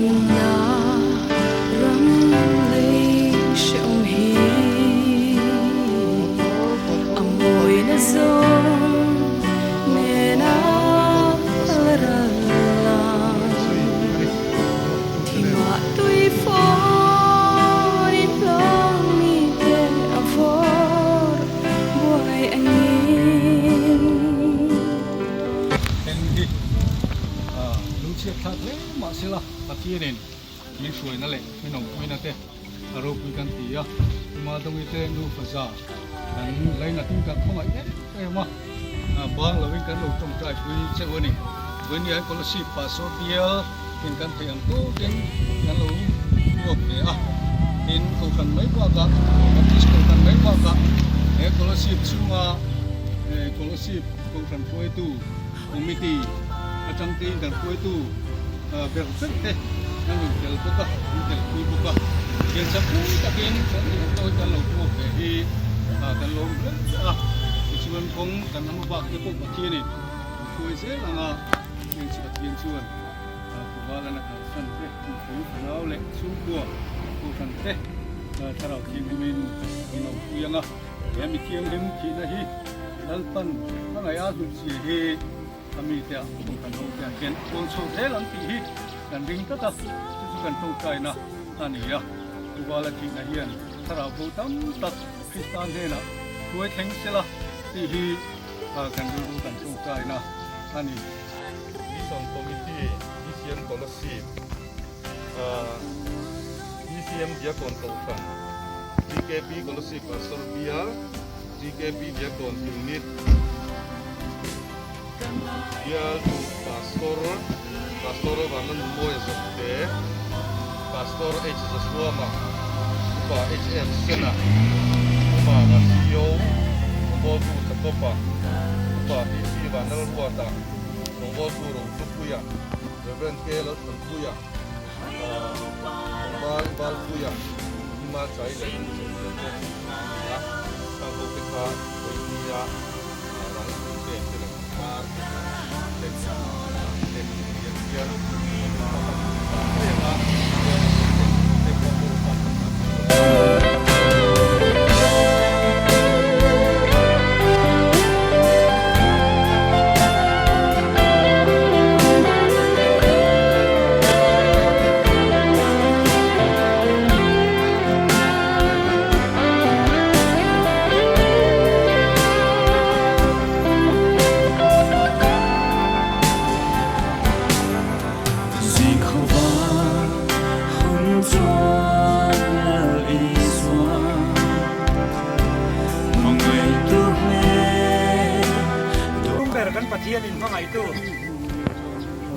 Hlimna ram lei hrehawm hi a mawina zawng nena la ral ang. Thimah tui fawn in hlawng mite a vawr buai angin. Eng hi lungchhiat thlak hle mahsela Pathianin min hruaina leh min awmpuina te a ropui kan ti a, Tuma Dawi te nufa za kan lainatin kan khawngaih em em a, bang lovin kan lo tawngtai pui cheu a ni. Vawinia Kolasib Pastor bial in kan theih ang tawkin kan lo ruak ve a, tin Kohhran mai bakah Baptist Kohhran mai bakah he Kolasib chhunga Kolasib Kohhran hruaitu Committee atang tein kan hruaitu ber ber te an rawn tel bawk a, an tel pui bawk a. Thianchak pui takin kan tih ang tawhin kan lo hmuak ve hi kan lawm hle a. Tichuan kawng kan hma bak te pawh Pathianin min hruai zel ang a, heng chu Pathian chuan Puvalana kalsan te, nupui fanau leh chhungkua kohhran te thlarau thianghlimin min awmpui ang a. He mi thianghlim thihna hi Lalpan a ngaih a hlut zia hi a mite ah kohhran ho te ah hian a chuang chho zel ang tih hi kan ring tlat a, chu chu kan tawngtaina a ni a. Puvala thihna hian thlarau bo tam tak Krista hnenah hruai thleng sela tih hi kan rilru kan tawngtaina a ni. Mission Committee, BCM Kolasib, BCM Diakon Kohhran, BKP Kolasib Pastor Bial, BKP Diakon Unit, Bial tu Pastor, Pastor Vanlalnunmawia Zawkte, Pastor H Zasuama, Upa HM Sena, Upa Vasio, Rawngbawltu Jakoba, Upa PC Vanlalruata, Rawngbawltu Rohlupuia, Rev. K Lalthanpuia, Tlangval Valpuia, Hima Chai leh Pu Chhemlian te an ni a, khang ho te kha Vawinia rang te te leh par te te te lian hian mai anga te pawh pawh Ber kan Pathian in hmangaihtu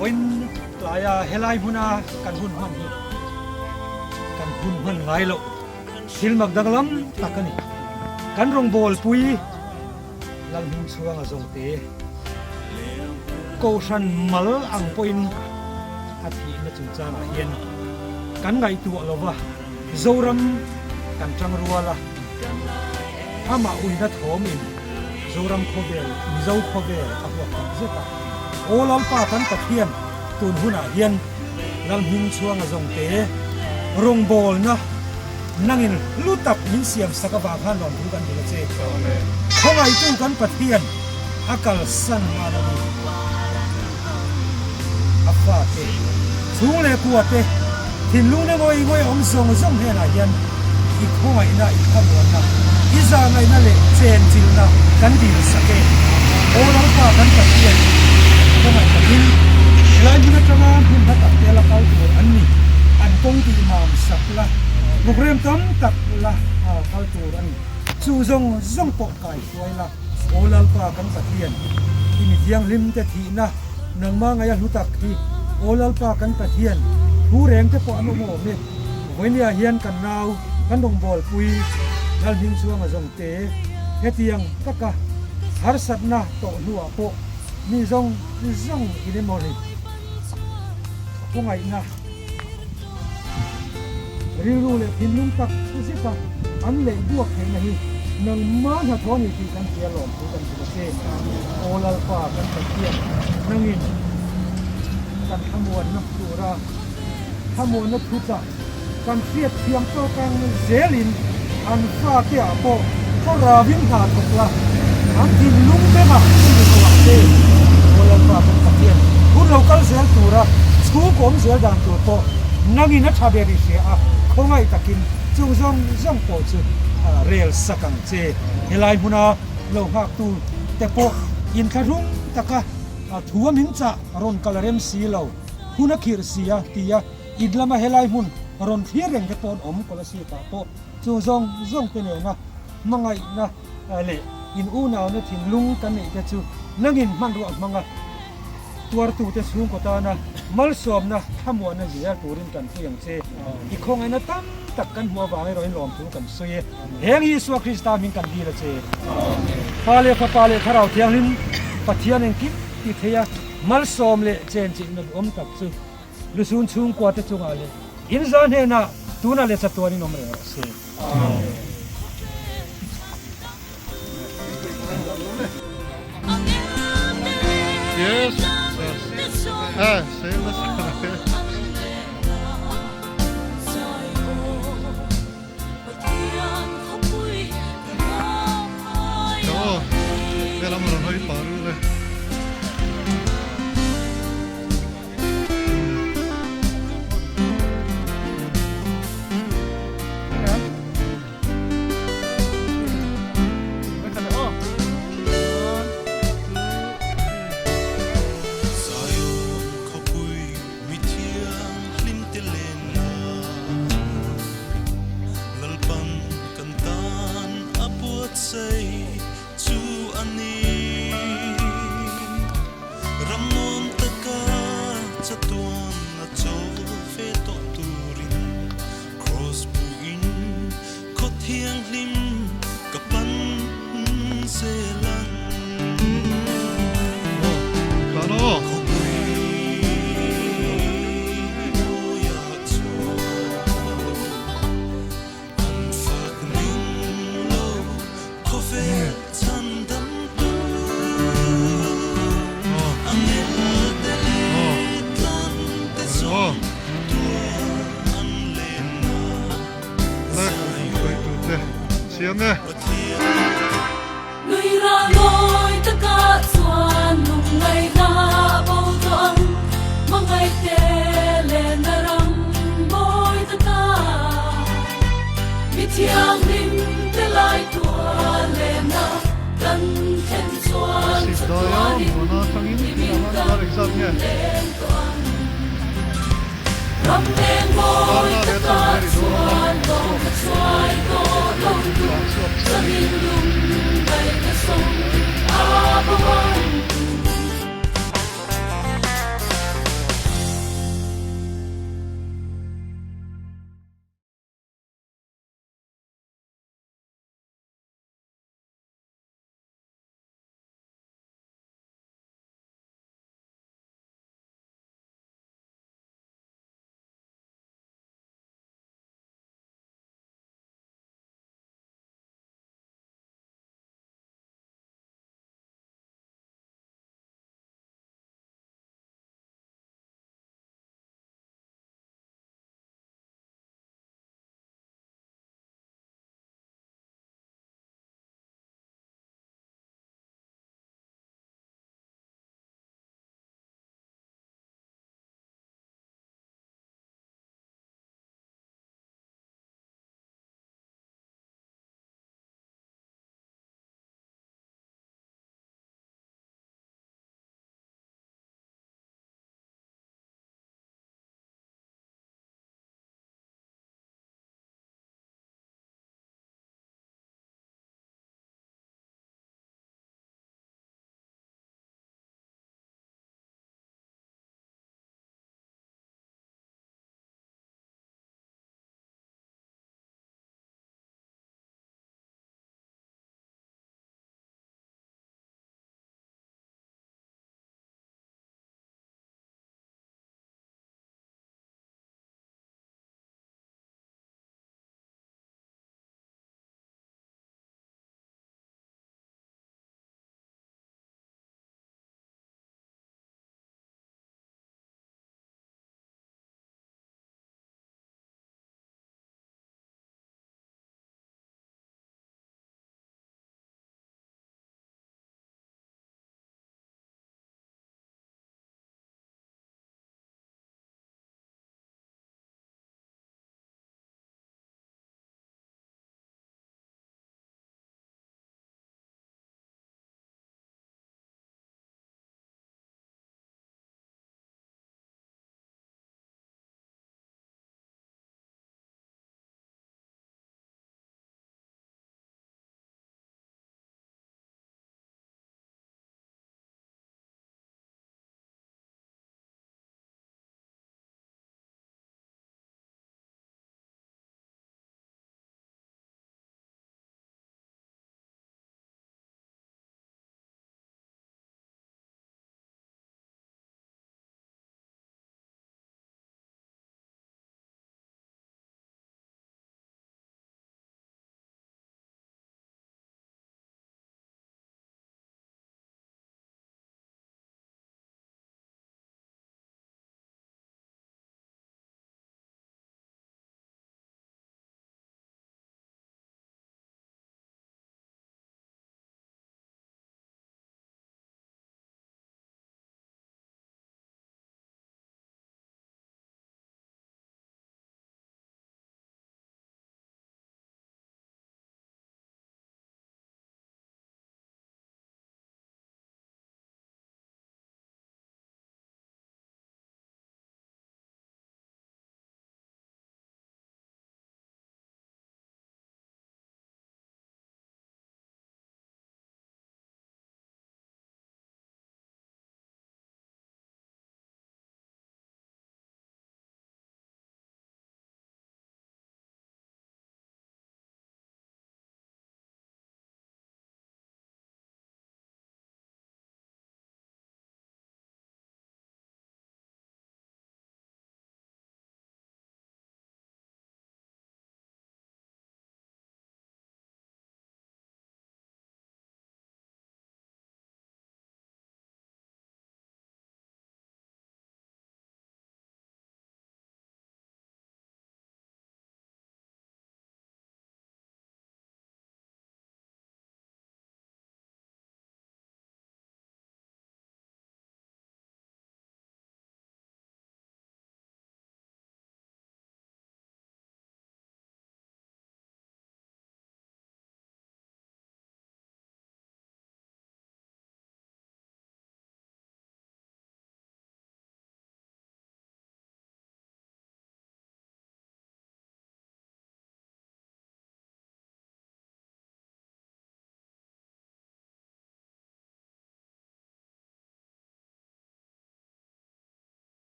vawiin tlaia helai hmuna kan hun hman hi kan hun hman ngai loh thil mak danglam tak a ni. Kan rawngbâwl pui Lalhming chhuanga zawngte Kohhran mal ang pawhin a thihna chungchangah hian kan ngaihtuah lo va, Zoram kan tang rual a, amah uina thawmin Zoram khawvel, Mizo khawvel a huap tak zet a. Aw Lalpa kan Pathian, tun hunah hian Lalhming chhuanga zawngte rawngbawlna nangin hlu tak min siam sak avang khan lawmthu kan hrilh a che. Khawngaihtu kan Pathian a kalsan ngan a ni. A fate, chhung leh kuate, thinlung na ngawi ngawi awm zawng zawng hnenah hian i khawngaihna, i thlamuanna, i zahngaihna leh chenchilhna kan dil sak e. Aw Lalpa kan Pathian, khawngaih takin helai hmun atanga hmun hla tak te la kal tur an ni, an kawng tih mam sak la, program tam tak la kal tur a ni, chu zawng zawng pawh kai hruai la. Aw Lalpa kan Pathian, i mi thianghlim te thihna nangmah ngaia hlu tak hi, Aw Lalpa kan Pathian, thu reng te pawh an awm awm e. Vawinia hian kan nau, kan rawngbawlpui Lalhming Chuanga zawng te hetiang taka harsatna tawh hnuah pawh mi zawng zawng in emaw ri khawngaihna Rilru leh thinlung tak zeta an leh buak theihna hi nangmah hnathawh a ni tih kan hria lawm thu kan hrilh a che. Aw Lalpa kan Pathian, nangin kan thlamuanna tura thlamuanna thuchah kan hriat thiam tawk ang zelin an fate ah pawh thlarauin hna thawk la, an thinlung bengah i ni tawh ang che. Aw Lalpa kan Pathian, hun lo kal zel tura chhungkaw awm zel dan tur pawh nangin a tha ber i hria a, khawngaih takin chung zawng zawng pawh chu rel sak ang che. Helai hmuna lo nghaktu te pawh inthlahrung taka thu a min chah rawn kal a rem si lo, hun a khirh si a ti a. In lama helai hmun rawn thlir reng te pawh an awm Kolasib ah pawh chu zawng zawng te nena hmangaihna leh in unauna thinlung kan neih te chu nangin hmanrua hmanga tuartute chhungkaw tana malsawmna thlamuanna zel turin kan pui ang che. I khawngaihna tam tak kan hmuh avang erawh in lawmthu kan sawi e. Heng Isua Krista min kan dil a che. Pa leh Fapa leh Thlarau Thianghlim Pathian engkim ti theia malsawm leh chenchilhna duhawm tak chu Lusun chhungkua te chungah leh in za hnenah tunah leh chatuan in awm reng rawh se. Amen. Yes. Eh, same as Aw, helam rawn hawi pah reuh le.